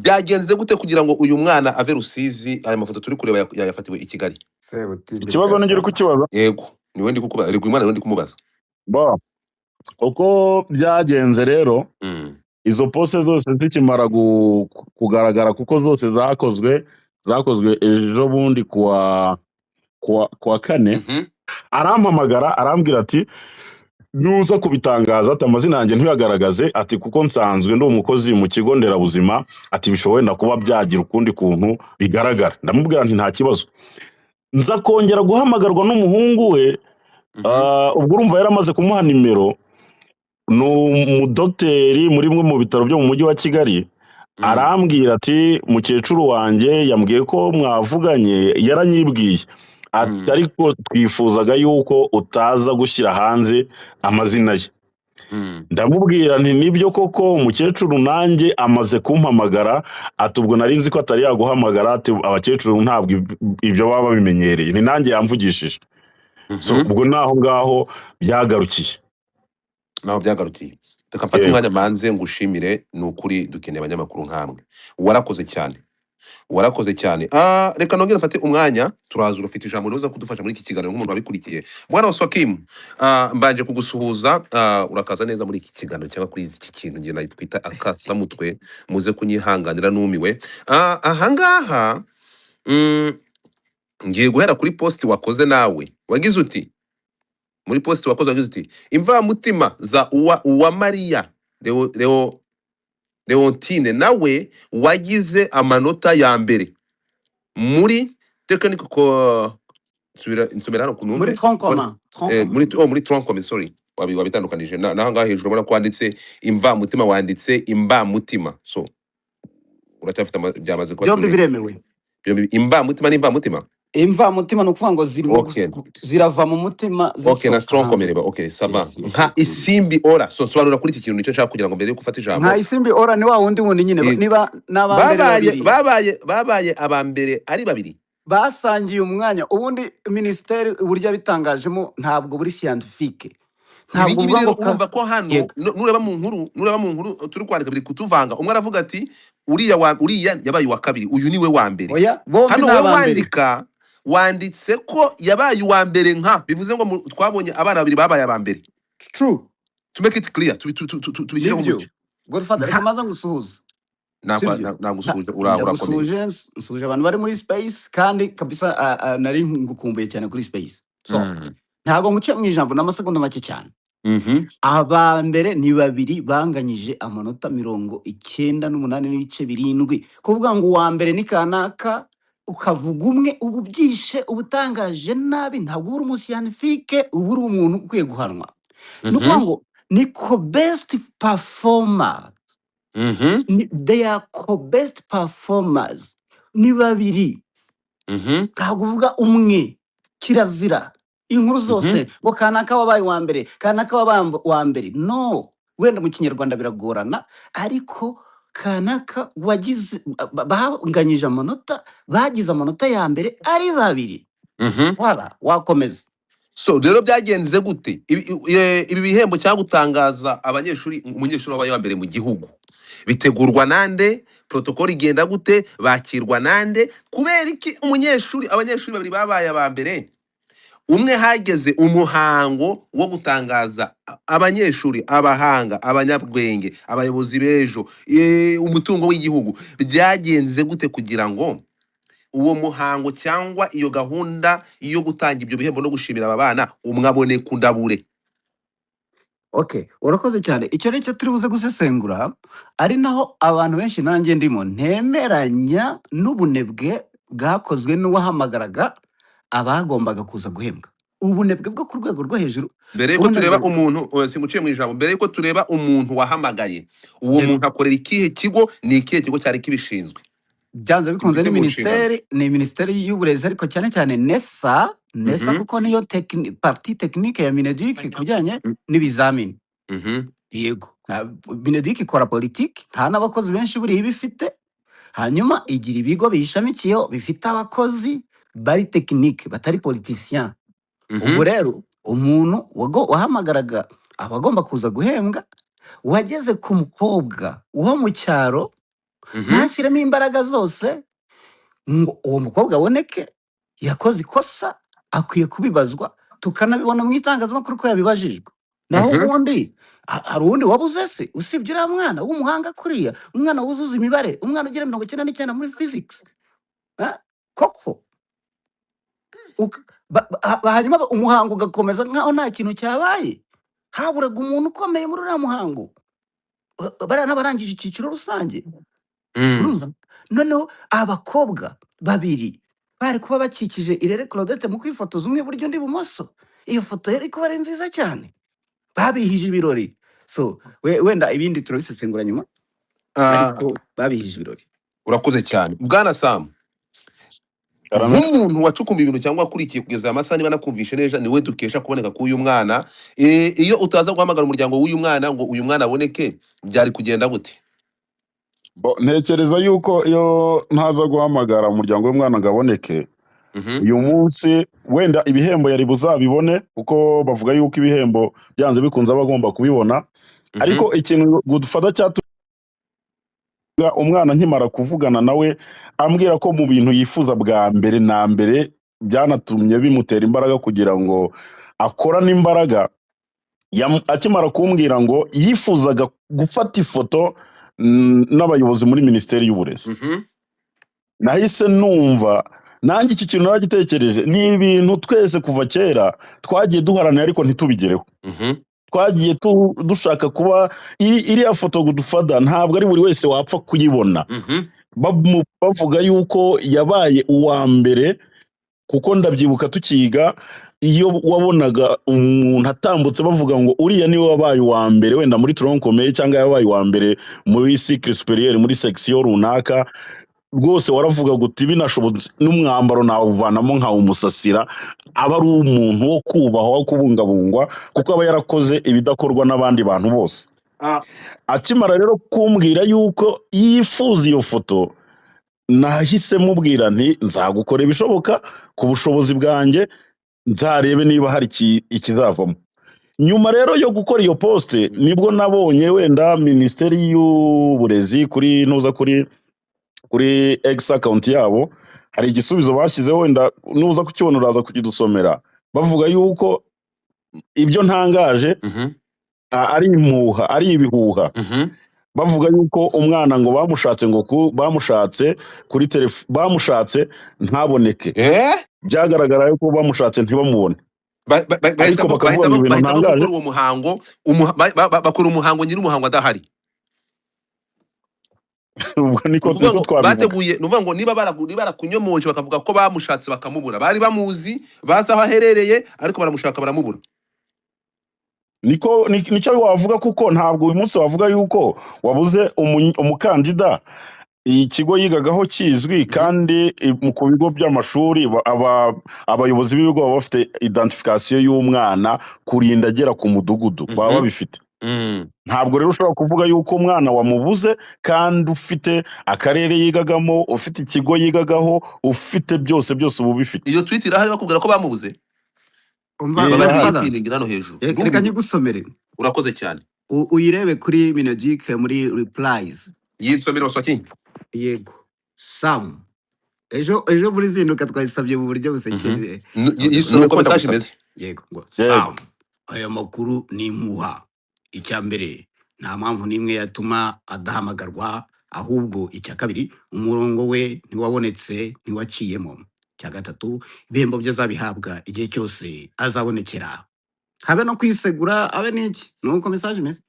Byagenze gute kugira ngo uyu mwana ave Rusizi? Aya mafoto turi kureba yayafatiwe i Kigali. Sebutindi. Ikibazo ni uri kukibaza. Yego, niwe ndi kukubaza. Reka, uyu mwana niwe ndi kumubaza. Ba, uko byagenze rero, izo posts zose zikimara kugaragara, kuko zose zakozwe ejo bundi kuwa kane, arampamagara, arambwira ati: "Nuza kubitangaza," ati, "amazina yanjye ntuyagaragaze," ati, "kuko nsanzwe ndi umukozi mu kigo nderabuzima," ati, "bishobora wenda kuba byagira ukundi kuntu bigaragara." Ndamubwira nti: "Nta kibazo." Nza kongera guhamagarwa n'umuhungu we. Ubwo urumva yaramaze kumuha nimero, ni umudogiteri muri bimwe mu bitaro byo mu mujyi wa Kigali. Arambwira ati: "Mukecuru wanjye yambwiye ko mwavuganye, yaranyibwiye," ati, "ariko twifuzaga yuko utaza gushyira hanze amazina ye." Ndamubwira nti: "Nibyo koko, umukecuru nanjye amaze kumpamagara." Ati: "Ubwo nari nzi ko atari yaguhamagara," ati, "abakecuru ntabwo ibyo baba babimenyereye." Ni nanjye yamvugishije. So ubwo naho ngaho byagarukiye. Naho byagarukiye. Reka mfate Yego. umwanya manze ngushimire. Ni ukuri dukeneye abanyamakuru nkamwe. Warakoze cyane, warakoze cyane. Reka nongere mfate umwanya, turaza, urafite ijambo riza kudufasha muri iki kiganiro nk'umuntu wabikurikiye. Mwana wa Swakim, mbanje kugusuhuza. Urakaza neza muri iki kiganiro cyangwa kuri iki kintu ngiye twita akasamutwe. Muze kunyihanganira, numiwe. Ahangaha ngiye guhera kuri post wakoze. Nawe wagize uti, muri post wakoze wagize uti: "Imvamutima za uwa Mariya Leo Leontine nawe wagize amanota ya mbere muri technical ko nsubira nsubira hano Muri kunumve tronc commun, tronc commun. Muri, oh, muri tronc commun, sorry. Wabitandukanije naho ngaho hejuru ubona ko wanditse imvamutima, wanditse imbamutima, so uracyafite byamaze kuba Byombi too late. biremewe. Byombi, imbamutima n'imvamutima. Imvamutima ni ukuvuga ngo zirimo zirava mu mutima, Okay, na zisohoka tronc hanze. commun reba. Okay, ça va. Yes. Nka Isimbi Ora, so nsobanura kuri iki kintu, nicyo nshaka kugira ngo mbere yo gufata ijambo. Nka Isimbi Ora ni wa wundi wundi nyine, niba n'abambere Babaye babiri babaye aba mbere ari babiri. Basangiye umwanya. Ubundi minisiteri uburyo yabitangajemo ntabwo buri scientifique, Ibi ntabwo ngibi uvuga rero ngo ka urumva ko hano Yego. nureba mu nkuru turi kwandika biri kutuvanga. Umwe aravuga ati: "Uriya wa uriya yabaye uwa kabiri, uyu niwe wa mbere." Oya, bombi Hano ni wowe abambere. wandika, wanditse ko yabaye uwa mbere, nka bivuze ngo twabonye abana babiri babaye aba mbere. True. To make it clear, tubishyireho Nibyo. umucyo. Godfather, reka maze ngusuhuze. Sibyo? Nagusuhuje, uraho, urakomeye? Ndagusuhuje, nsuhuje abantu bari muri space kandi kabisa, nari ngukumbuye cyane kuri space, so ntabwo nguce mu ijambo, n'amasegonda make cyane. Aba mbere ni babiri banganyije amanota 98.7. Kuvuga ngo uwa mbere ni kanaka, ukavuga umwe, uba ubyishe, uba utangaje nabi, ntabwo uba uri umuscientifique, uba uri umuntu ukwiye guhanwa. Ni ukuvuga ngo ni co best performer. They are co best performers, ni babiri. Ntabwo uvuga umwe, kirazira. Inkuru zose ngo kanaka wabaye uwa mbere, kanaka wabaye uwa mbere, no wenda mu Kinyarwanda biragorana, ariko kanaka wagize banganyije amanota, bagize amanota ya mbere ari babiri. Wala wakomeza. So rero byagenze gute? Ibi bihembo cyangwa gutangaza abanyeshuri, umunyeshuri wabaye wa mbere mu gihugu, bitegurwa nande? Protocol igenda gute? Bakirwa nande? Kubera iki umunyeshuri, abanyeshuri babiri babaye aba mbere, umwe hageze umuhango wo gutangaza abanyeshuri, abahanga, abanyabwenge, abayobozi b'ejo, umutungo w'igihugu, byagenze gute kugira ngo uwo muhango cyangwa iyo gahunda yo gutanga ibyo bihembo no gushimira aba bana, umwe abone kundabure? Okay, urakoze cyane. Icyo ni cyo turi buze gusesengura, ari naho abantu benshi, nanjye ndimo, ntemeranya n'ubunebwe bwakozwe n'uwahamagaraga abagombaga kuza guhembwa, ubunebwe bwo ku rwego rwo hejuru. Mbere yuko Ubunebwe tureba umuntu, singuciye mu ijambo, mbere yuko tureba umuntu wahamagaye uwo muntu akorera ikihe kigo? Ni ikihe kigo cyari kibishinzwe? Byanze bikunze ni Kibifite mu nshingano. minisiteri, ni minisiteri y'uburezi, ariko cyane cyane NESA, NESA, kuko niyo partie technique ya MINEDUC ku bijyanye n'ibizamini. Yego. MINEDUC ikora politiki, nta n'abakozi benshi buriya iba ifite, hanyuma igira ibigo biyishamikiyeho bifite abakozi bari technique, batari politicien. Ubwo rero umuntu wahamagaraga abagomba kuza guhembwa, wageze ku mukobwa wo mu cyaro. Ntashyiremo imbaraga zose ngo uwo mukobwa aboneke. Yakoze ikosa, akwiye kubibazwa, tukanabibona mu itangazamakuru ko yabibajijwe. Naho ubundi hari uwundi wabuze se usibye uriya mwana w'umuhanga kuriya, umwana wuzuza imibare, umwana ugira 99 muri physics? Ah, koko hanyuma umuhango ugakomeza nkaho nta kintu cyabaye. Haburaga umuntu ukomeye muri uriya muhango. Bariya n'abarangije icyiciro rusange. Urumva noneho abakobwa babiri bari kuba bakikije Irere Claudette mu kwifotoza, umwe iburyo undi ibumoso, iyo foto yari kuba ari nziza cyane. Babihije ibirori. So wenda ibindi turabisesengura nyuma, ariko babihije ibirori. Urakoze cyane, bwana Sam. Karame. Nk'umuntu wacukumbuye ibintu cyangwa wakurikiye kugeza aya masaha, niba nakumvishe neza, niwe dukesha kuboneka k'uyu mwana. Iyo utaza guhamagara umuryango w'uyu mwana ngo uyu mwana aboneke, byari kugenda gute? Ntekereza yuko iyo ntaza guhamagara umuryango w'umwana ngo aboneke, uyu munsi wenda ibihembo yari buzabibone, kuko bavuga yuko ibihembo byanze bikunze aba agomba kubibona. Ariko ikintu gufata cyatumye umwana, nkimara kuvugana nawe ambwira ko mu bintu yifuza bwa mbere na mbere byanatumye bimutera imbaraga kugira ngo akorane imbaraga, akimara kumbwira ngo yifuzaga gufata ifoto n'abayobozi muri Minisiteri y'Uburezi, nahise numva nanjye iki kintu naragitekereje. Ni ibintu twese kuva kera twagiye duharanira ariko ntitubigereho. Twagiye dushaka kuba iriya foto dufata, ntabwo ari buri wese wapfa kuyibona. Bavuga yuko yabaye uwa mbere, kuko ndabyibuka tukiga, iyo wabonaga umuntu atambutse bavuga ngo uriya niwe wabaye uwa mbere wenda muri tronc commun, cyangwa yabaye uwa mbere muri cycle supérieur muri section runaka, rwose waravuga guti binashobotse n'umwambaro nawuvanamo nkawumusasira. Aba ari umuntu wo kubahwa, wo kubungabungwa, kuko aba yarakoze ibidakorwa n'abandi bantu bose. Akimara rero kumbwira yuko yifuza iyo foto, nahise mubwira nti nzagukora ibishoboka ku bushobozi bwanjye, nzarebe niba hari ikizavamo. Nyuma rero yo gukora iyo post, nibwo nabonye wenda Minisiteri y'Uburezi kuri nuza kuri X account yabo hari igisubizo bashyizeho, wenda nuza kukibona uraza kukidusomera, bavuga yuko ibyo ntangaje ari impuha, ari ibihuha. Bavuga yuko umwana ngo bamushatse, ngo bamushatse kuri telefone, bamushatse ntaboneke. Byagaragara yuko bamushatse ntibamubone, ariko bahitamo bakavuga ngo bahitamo ibintu bahitamo ntangaje. Gukora uwo muhango, bakora umuhango nyiri umuhango adahari. Ubwo Ni niko ukuvuga niko ngo twabivuga. Bateguye, ni ukuvuga ngo niba barakunyomoje bakavuga ko bamushatse bakamubura, bari bamuzi, bazi aho aherereye, ariko baramushaka baramubura. Niko nicyo wavuga, kuko ntabwo uyu munsi wavuga yuko wabuze umukandida ikigo yigagaho kizwi, kandi ku bigo by'amashuri abayobozi b'ibigo baba bafite identification y'umwana kurinda agera ku mudugudu, baba babifite. Ntabwo rero ushobora kuvuga yuko umwana wamubuze kandi ufite akarere yigagamo, ufite ikigo yigagaho, ufite byose byose uba ubifite. Iyo tweet irahari bakubwira ko bamubuze? Umva. Eh, Baba irahari. Godfather, bayipiningira hano hejuru. Reka Ndumiwe. nyigusomere. Urakoze cyane. Uyirebe kuri MINEDUC muri replies. Yinsomero soki. Yego, Sam, ejo muri zinduka twayisabye mu buryo busekeje. Yisome Nuko uko message ndagusabye. imeze. Yego, ngo Yego. Sam, aya makuru ni impuha. Icya mbere, nta mpamvu n'imwe yatuma adahamagarwa. Ahubwo icya kabiri, umurongo we ntiwabonetse, ntiwaciyemo. Icya gatatu, ibihembo bye azabihabwa igihe cyose azabonekera, habe no kwisegura, habe n'iki. Nuko message imeze.